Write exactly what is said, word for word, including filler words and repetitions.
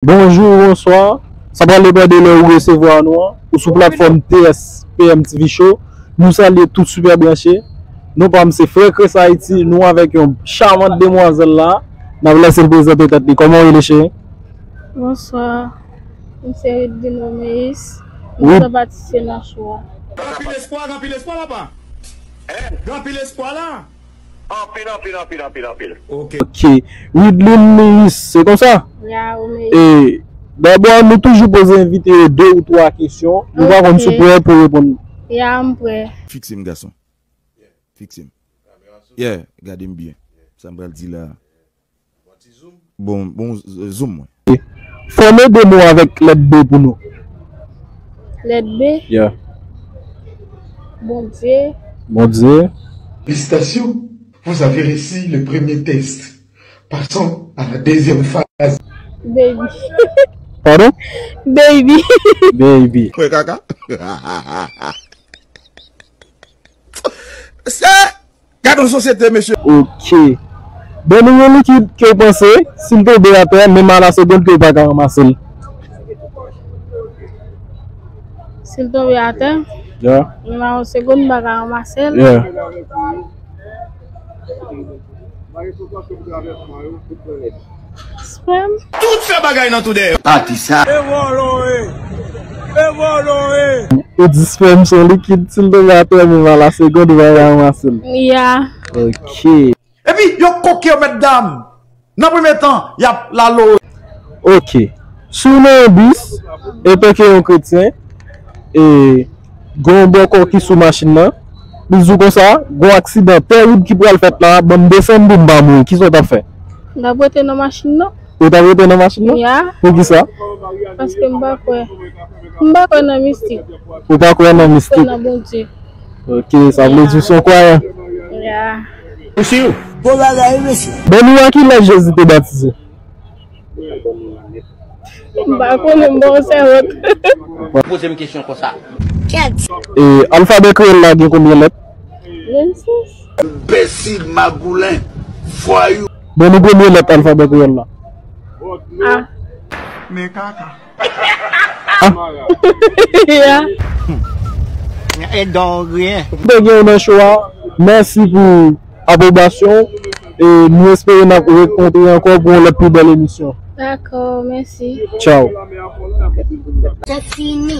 Bonjou, bonswa. Sa pral depann de lè ou resevwa nou an. Ou sou platfòm T S P M T V Show. Nou salye tout Super Branche. Non pa m se Frè Chris Haïti. Nou avèk yon chamant demwazèl la. N ap lèse l prezante tèt li. Kòman w rele, cheri? Bonswa. M se Ridlino Meyis. M Rid- Sa patisye nan show a. Gen anpil espwa, gen anpil espwa, papa. Gen anpil espwa la. Anpil, anpil, anpil, anpil, anpil. Ok. Ok. Widlin Meyis, se konsa? Ya, ou Meyis. E, dabò, nou toujou poze envite yo de ou twa kesyon. Nou pa konn si w prè pou reponn. Ya, m prè. Fikse m, gason. Fikse m. Yeah, gade m byen. Sa m pral di la. Bon, bon, z- zoom mwen. Fòme de mo avèk lèt B pou nou. Lèt B? Yeah. Bondye. Bondye. Félicitations, vous avez réussi le premier test. Passons à la deuxième phase. Baby. Pardon? Baby. Baby. Wè kaka. Se Gad yon sosyete, mesye. Ok. Ban nou yon likid ke w panse, si l tonbe atè, menm a la segond ke w pa ka ranmase l. Si l tonbe atè, yeah, menm a yon segond, m pa ka ranmase l. Yeah. Sperm. Tout fè bagay nan tou dèyè. Pati sa. E vòlò e. E vòlò e. Ou di sperm se yon likid, si l tonbe atè, menm a la segond, ou pa ka ranmase l. Ya. Ok. Epi, yo koke yo, mèt dam. Nan premye tan, y ap lalo. Ok. Si w nan yon bis, antanke yon kretyen, e gen yon bòkò ki sou machin nan, li di w konsa, gen yon aksidan tèrib ki pral fèt la, ban m desann pou m pa mouri. Kisa w t ap fè? M t ap rete nan machin nan. Ou t ap rete nan machin nan? Ya. Poukisa? Paske m pa kwè. M pa kwè nan mistik. Ou pa kwè nan mistik? M kwè nan Bondye. Ok, sa vle di w se yon kwayan. Ya. Ou si? Bon bagay, wi, mesye. Ban nou a ki laj Jezi te batize? M pa konnen, m pa yon sèvant. Poze m kesyon konsa. Kèt. E alfabè kreyòl la gen konbyen lèt? Vennsis. Enbesil, magoulen, vwayou. Ban nou premye lèt alfabè kreyòl la. A. Men kaka. Ah. Ya. E don griyen. Te gen w nan show a. Mèsi pou apwobasyon w. E nou espere n ap rekontre ankò pou yon lòt pi bèl emisyon. Dakò, mèsi. Tchaw. Se fini.